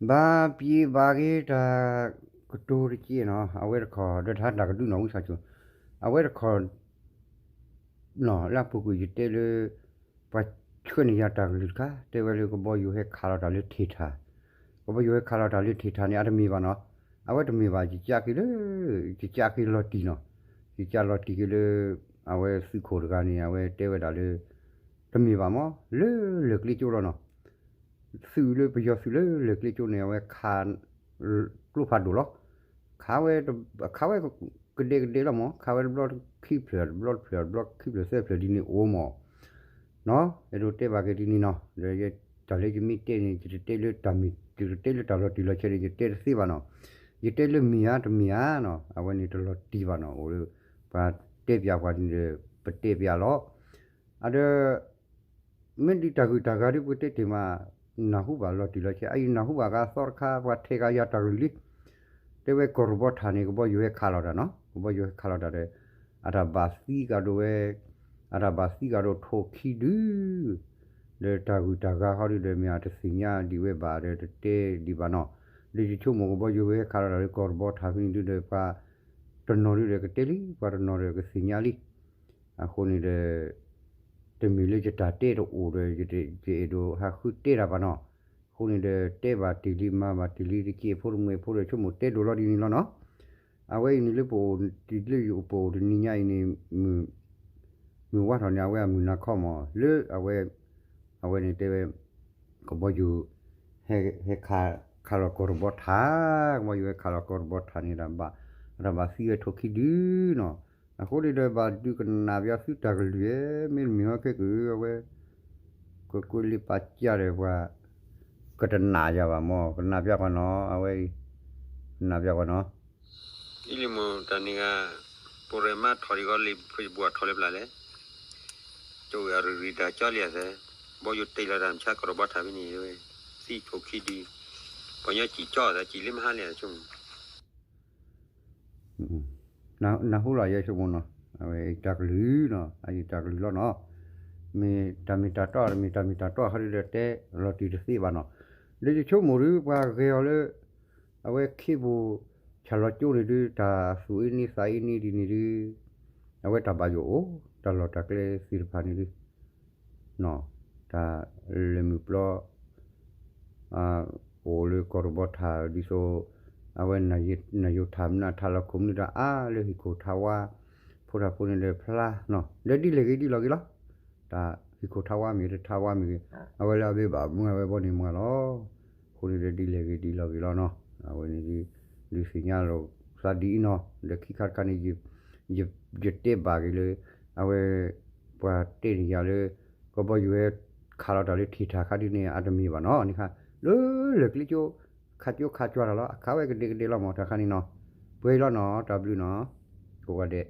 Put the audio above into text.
ဘၣ်ပျံၤဘၣ်ဂ့ၤတၢ်ကတိၤတက့ၢ်နီၤ, အဝဲတခီ ဒီးတၢ်တၢ်ကဒုနီၤ ဝံသးစူၤ, အဝဲတခီ နီၤ လၢအပူၤကွံာ်ယတဲလၢ ပှၤဆှၢန့ၢ်ယၤတၢ်ကလုၢ်တခါ တဲဝဲလၢကဘီယူၤဟဲခးလီၤတၢ်လၢထံးထး, ကဘီယူၤဟဲခးလီၤတၢ်လၢထံးထးန့ၣ် အတမ့ၢ်ဘၣ်နီၤ, အဝဲတမ့ၢ်ဘၣ် ယကးက့ၤလၢ ယကးက့ၤလီၤတံၢ်နီၤ, ယကးလီၤတံၢ်က့ၤလၢ အဝဲသုးခိၣ်တဂၤန့ၣ် အဝဲတဲဝဲဒၣ်လၢ တမ့ၢ်ဘၣ်မး လၢလၢၢ်ကျ့ကၠိလီၤနီၤ သုးလၢပယီၤသုးလၢလၢၢ်ကျ့ကၠိန့ၣ် အဝဲခး ကျိဖးဒိၣ်လီၤ, ခးဝဲ ခးဝဲကဒဲကဒဲလီၤမး, ခးဝဲတဘျီခံဖျၢၣ် တဘျီတဖျၢၣ် တဘျီခံဖျၢၣ်သၢဖျၢၣ်ဒ်န့ၣ်အိၣ်မး, နီၤ အဲၣ်ဒိးတဲဘၣ်က့ၤဒ်န့ၣ်နီၤ, ဒီးတၢ်လၢယမ့ၢ်တဲန့ၣ် ယတတဲလၢတၢ်မ့ၢ် ယတတဲလၢတၢ်လီၤတံၢ်လီၤဆဲးန့ၣ် ယတဲတသ့ဘၣ်နီၤ, ယတဲလၢမ့ၢ်ဧါတမ့ၢ်ဧါနီၤ အဝဲန့ၣ်တလီၤတံၢ်ဘၣ်နီၤ, အိၣ်လၢ ပှၤတဲပျးပှၤန့ၣ်ဒီး ပတဲပျးလီၤ, အဒီး မ့ၢ်ဒ်တၢ်ဂုၤတၢ်ဂၤဒ်ပတဲတ့ၢ်မး နၢ်ဟူဘၣ်လီၤတံၢ်လီၤဆဲး အအံၤနၢ်ဟူဘၣ်ဂၤသီတခါ ပှၤထဲးဂၤယၤတၢ်ကလုၢ်လံ, တဲဝဲကီၢ်တဘီထၣ်န့ၣ် ကဘီယူၤဟဲခးလီၤတၢ်နီၤ, ကဘီယူၤဟဲခးလီၤတၢ်ဒီး အတၢ်ဘၣ်သံကဒီးဝဲ အတၢ်ဘၣ်သံကဒီးထိၣ်ခံဒု ဒီးတၢ်ဂုၤတၢ်ဂၤဃီဒုဒီး မ့ၢ်အတသ့ၣ်ညါဒံးဝဲဘၣ်ဒီးတတဲဒံးဘၣ်နီၤ, ဒီးယဆိကမိၣ်ကဘီယူၤဟဲခးလီၤတၢ်လၢကီၢ်တဘီထၣ်ဖဲန့ၣ်ဒုဒီး ပှၤတနီၤဒုဒီးကတဲလံ ပှၤတနီၤဒီးကသ့ၣ်ညါလံ အဃိန့ၣ်ဒီး တမ့ၢ်လၢယတၢ်တဲတအိၣ်ဒီး ယအဲၣ်ဒိးဟးဃုတဲတၢ်ဘၣ်နီၤ, အဃိန့ၣ်ဒီး တဲဘၣ်တ့ၢ်လံမၤဘၣ်တ့ၢ်လံတက့ၢ် အဖိတမှဲၤဖိဒီးဆိကမိၣ်တဲဒိၣ်လီၤဒ်န့ၣ်လီၤနီၤ, အဝဲအံၤန့ၣ်လၢပအိၣ်တ့ၢ်လၢယအိၣ်ပအိၣ်တနံၤညါအံၤန့ၣ် မုၢ်ဝါထီၣ်န့ၣ် အဝဲအမုၢ်နၤခီမး လၢအဝဲ အဝဲန့ၣ်တဲဝဲ ကဘီယူၤ ဟဲ ဟဲခး ခးလီၤကီၢ်တဘီထၣ်, ကဘီယူၤဟဲခးလီၤကီၢ်တဘီထၣ်န့ၣ် အတၢ်ဘၣ်သံဝဲထိၣ်ခံဒုနီၤ, အဃိန့ၣ်ဒီးဘၣ်ဒုးကနၣ်ပယီၤသုတၢ်ကလုၢ် မ့တမ့ၢ်ဟီခဲကုၢ် အဝဲ ကကွဲးလံာ်ပာ်ကၢ်ဒီးပှၤ ကတနာ်ယၤဘၣ်မး ကနၣ်ပျၢ်ကွၢ်နီၤ အဝဲ ကနၣ်ပျၢ်ကွၢ်နီၤ အံၤလံမ့ၢ်တၢ်န့ၣ်ဂ့ၤ ပရၢမါထီၣ်ဒံးဂီၤလံာ် Facebook ထီၣ်လၢပျၢ်လဲၣ်, ကၠိဝဲအရရံတၢ်ကၠီလံအသး, ဘီယိၤတ့ၢ်လီၤတၢ်မဆါကီၢ်တဘီထၣ်ဖဲန့ၣ်ဝဲ, သံထိၣ်ခံဒု, ပှၤညီစံၣ်ကၠီအသး စံၣ်လၢမဟါလံအဆိကမိၣ် နၢ်ဟူလီၤယဲဆိကမိၣ်နီၤ, အဝဲတၢ်ကလုၢ်နီၤ အယတၢ်ကလုၢ်လီၤနီၤ, မ့ၢ်တၢ်မ့ၢ်တၢ်တီ တမ့ၢ်တၢ်မ့ၢ်တၢ်တီ ဟီဒုဒီးတဲလီၤတံၢ်တသ့ဘၣ်နီၤ, ဒီးယဆိကမိၣ်ဒု ပှၤဂဲၤအီၤလၢ အဝဲခ့ပူၤ ဆၣ်လီၤကၠိန့ၣ်ဒု တၢ်သူၣ်အ့န့သးအ့န့ဒ်န့ၣ်ဒု အဝဲတၢ်ဘၣ်ယိၣ်အိၣ် တၢ်လီၢ်တၢ်ကျဲသ့ၣ်တဖၣ်န့ၣ်ဒု တၢ်လဲၤမုၢ်ပျီ အိၣ်လၢကီၢ်တဘီထၣ်ဒ်သိး အဝဲ နၢ်ယိၤထၣ်မနုၤထၣ်လီၤခိၣ်မနုၤတၢ်အါ လၢဟံၣ်ခိၣ်ထါဝါ ဖိထၣ်ဖိန့ၣ်ဒီးဖျါနီၤ ဒီးဒ်လဲၣ်ဂ့ၤဒ်လီၤဂ့ၤလီၤ, တၢ်ဟံၣ်ခိၣ်ထါဝါမ့ၢ်တထါဝါမ့ၢ်ဂ့ၤ အဝဲလၢအဘ့ၣ်ဘၣ်မူအဝဲဘီန့ၣ်မးလီၤ, အဃိန့ၣ်ဒီးဒ်လဲၣ်ဂ့ၤဒ်လီၤဂ့ၤလီၤနီၤ, အဝဲန့ၣ်ဒု ဒုးသ့ၣ်ညါလိာ်သးဒ်အံၤနီၤ ဒီးခံခါတခါန့ၣ် ယတဲဘၣ်က့ၤလၢ အဝဲ ပှၤတဲန့ၢ်ယၤလၢ ကဘီယူၤဟဲခးလီၤတၢ်လၢထံးထၣ်ခါဒ်န့ၣ် အတမ့ၢ်ဘၣ်နီၤ န့ၣ်ခါ လၢလၢၢ်ကျ့ကၠိ ခးကၠိခးကွၢ်တၢ်လီၤ အခးဝဲကဒဲကဒဲလီၤမး တၢ်ခါန့ၣ်နီၤ, ပှဲၤလီၤနီၤ တၢ်ဘျုးနီၤ, ကိးဂၤဒဲး